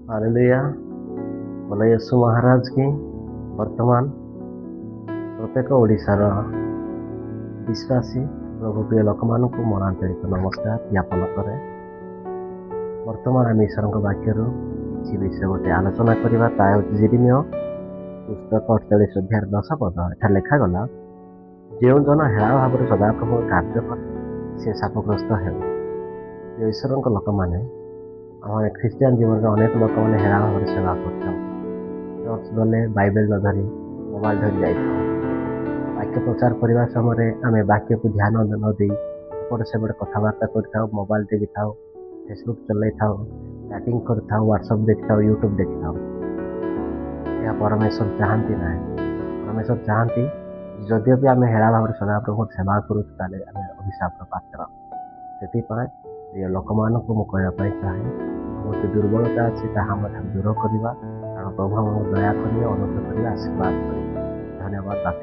Hallelujah, ବୋଲ ୟେଶୁ ମହାରାଜ କି। ବର୍ତ୍ତମାନ ପ୍ରତ୍ୟେକ ଓଡ଼ିଶାର ବିଶ୍ୱାସୀ ପ୍ରଭୁ ପ୍ରିୟ ଲୋକମାନଙ୍କୁ ମୋର ଆନ୍ତରିକ ନମସ୍କାର ଜ୍ଞାପନ କରେ। ବର୍ତ୍ତମାନ ଆମେ ଈଶ୍ୱରଙ୍କ ବାକ୍ୟରୁ କିଛି ବିଷୟ ଗୋଟେ ଆଲୋଚନା କରିବା। ତାହା ହେଉଛି ଜିରିମିୟ ପୁସ୍ତକ 48 ଅଧ୍ୟାୟ 10 ପଦ। ଏଠାରେ ଲେଖାଗଲା, ଯେଉଁ ଜନ ହେଳା ଭାବରେ ସଦାପ୍ରଭୁ କାର୍ଯ୍ୟ କରେ, ସେ ଶାପଗ୍ରସ୍ତ ହେଉ। ଈଶ୍ୱରଙ୍କ ଲୋକମାନେ, ଆମ ଖ୍ରୀଷ୍ଟିଆନ ଜୀବନରେ ଅନେକ ଲୋକମାନେ ହେଳା ଭାବରେ ସେବା କରିଥାଉ। ଚର୍ଚ୍ଚ ଗଲେ ବାଇବେଲ ନ ଧରି ମୋବାଇଲ ଧରି ଯାଇଥାଉ। ବାକ୍ୟ ପ୍ରଚାର କରିବା ସମୟରେ ଆମେ ବାକ୍ୟକୁ ଧ୍ୟାନ ନ ଦେଇ ଏପଟେ ସେପଟେ କଥାବାର୍ତ୍ତା କରିଥାଉ, ମୋବାଇଲ ଦେଖିଥାଉ, ଫେସବୁକ୍ ଚଲାଇଥାଉ, ଚାଟିଂ କରିଥାଉ, ହ୍ୱାଟ୍ସଆପ୍ ଦେଖିଥାଉ, ୟୁଟ୍ୟୁବ୍ ଦେଖିଥାଉ। ଏହା ପରମେଶ୍ୱର ଚାହାନ୍ତି ନାହିଁ। ପରମେଶ୍ୱର ଚାହାନ୍ତି, ଯଦିଓ ବି ଆମେ ହେଳା ଭାବରେ ସଦାପ୍ରଭୁ ସେବା କରୁଛୁ, ତାହେଲେ ଆମେ ଅଭିଶାପର ପାତ୍ର। ସେଥିପାଇଁ ପ୍ରିୟ ଲୋକମାନଙ୍କୁ ମୁଁ କହିବା ପାଇଁ ଚାହେଁ, ଆମର ଯେଉଁ ଦୁର୍ବଳତା ଅଛି ତାହା ଆମେ ଦୂର କରିବା, କାରଣ ପ୍ରଭୁ ଆମକୁ ଦୟା କରିବେ, ଅନୁଗ୍ରହ କରିବେ, ଆଶୀର୍ବାଦ କରିବେ। ଧନ୍ୟବାଦ। ବାକ୍ୟ